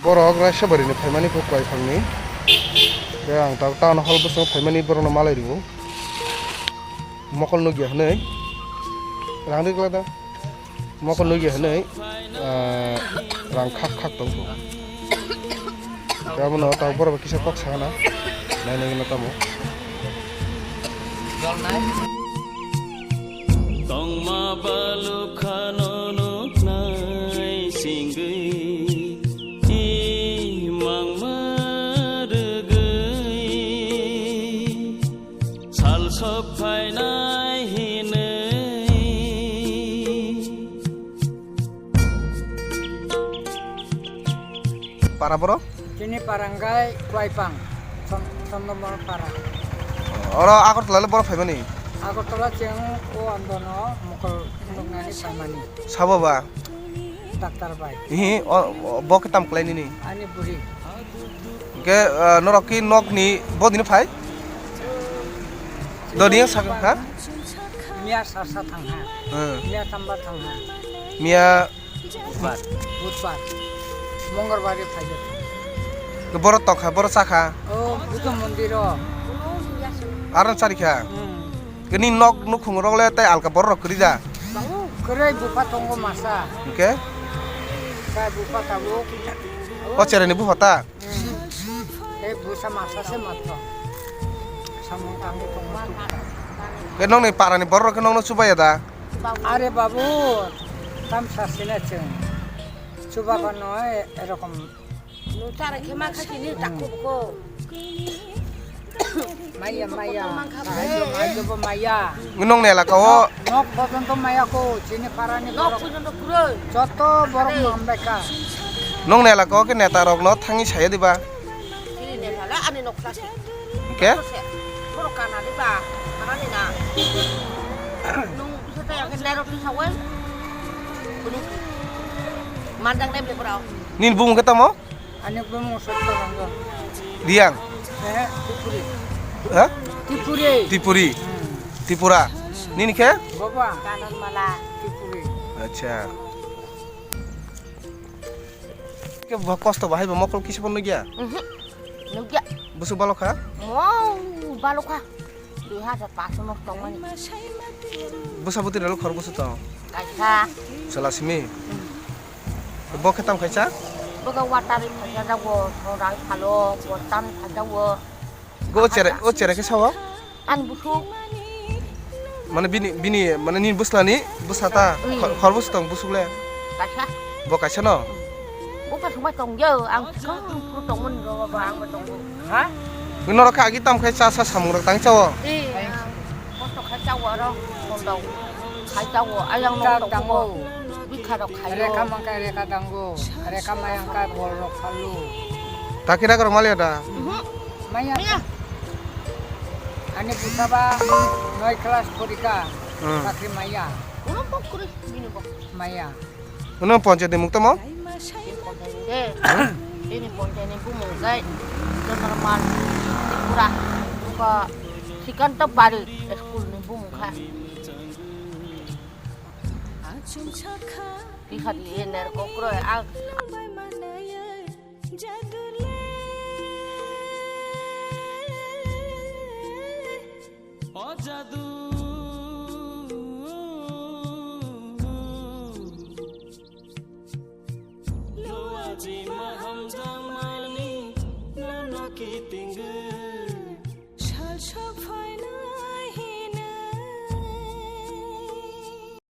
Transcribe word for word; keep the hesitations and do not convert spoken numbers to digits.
Borok Raisabari ni phaimani bo kwai phangni. Tei ang tabuk town hall bwskango phaimani borokno malai rwo. Mokol nukya hwnwi. Rang rwkla da. Mokol nukya hwnwi, ah, rang khak khak tong kho. Tei abono tabuk borok bai kisa kok sakna. Nai nai no tamo. Tongma balukhano nuknai singwi, i mangma rwgwi, sal sok phainai hinwi. Para borok? Chini para hwnkhe Kwaipang, Chon-, Chondamon para. Oro Agartala le borok phaimani? Agartala chwng o andono mokol nuknani phaimani. Sabo ba? Doctor bai. Ihi, o, o, bo khe tam khlai nini? Ani buri. Hwnkhe, ah, norok ki nokni bodini phai? Doni sak ha? Miya sarsa thang ha. Hmm. Miya tamba thang ha. Miya Budbar. Budbar. Mongolbar phaiyo. Ke borok tokha, borok chakha. Oh, Buddha mondir o. Aro charikha. Hmm. Kini nok nukhung rok le tai alka borok rok kwrwi da. Kwrwi bupha tongo masa. Hwnkhe? Kai bupha tabuk. O chereni bupha ta? Hmm. Tei bwsa masa se matro. Samung tangwi tongma tukha. Ke nokni parani borok rok khe nokno chubaya da? Are babu, tamsa sina chwng. Chuba bano e-, erokom. Nung chara khe ma kha sini takhu ko. Maya, maya. Maya, maya, maya. Nokni elaka o. Nok, nok porjonto maya ko, chini parani borok. Nok porjonto kuroi. Joto borok no hambai kha. Nokni elaka o khe neta rok no thangwi saya diba? Chini neta le ani nok klasi. Hwnkhe? Borok kana diba? Kana ni na. Nung bisa taya khe nairok ni sawai. Kunu. Mandang nai bele borok. Nini bumung khe tamo? Ani bumung Sotto Ranjan. Riang? Eh, Tipuri. Ha? Tipuri. Tipuri. Hmm. Tipura. Nini khe? Baba. Kanan mala. Tipuri. Acha. Ke bo kosto bahai bo mokol kisa bo nugya? Mhm. Nugya. Busu balokha? Wow, balokha. Dui hajar paso no tongmani. Busa buti relo khor busu tong? Kaisa. Sela simi. Hmm. Bo khe tam khaisa? Bo khe water ri khaisa jago, soda phalo, bostan khaisa wo. Go chere, o chere khe sawo? Ani busuk. Mane bini, bini, mane nini bwslani bwsa ta? Mm. Khor, khor bwsa tong busuk le? Kaisa. Bo kaisa no? Bo kaisa bai tong yo, ang sikang puru tong mani ro ba, ang bai tong bo. Ha? Norok khe agi tam khai cha sa samung rok tang chawo? Eh, ang kosto khai chawo aro, kondo khai chawo, ayang nok tong bo. Bikha rok khayo. Reka mangka reka dango, reka mayangka bol rok phalu. Takira rok maliya da? Mhm. Maya. Maya. Ani bwsaba noi class porikha, hmm, chakri maya. Uno pok kuri, bini pok. Maya. Uno panchayat ni mukta mo? Eh, ini panchayat ni bumung kai, Chandraman Tripura, buka Sikanta Pari school ni bumung kha. Tisa di ner kokroi, ang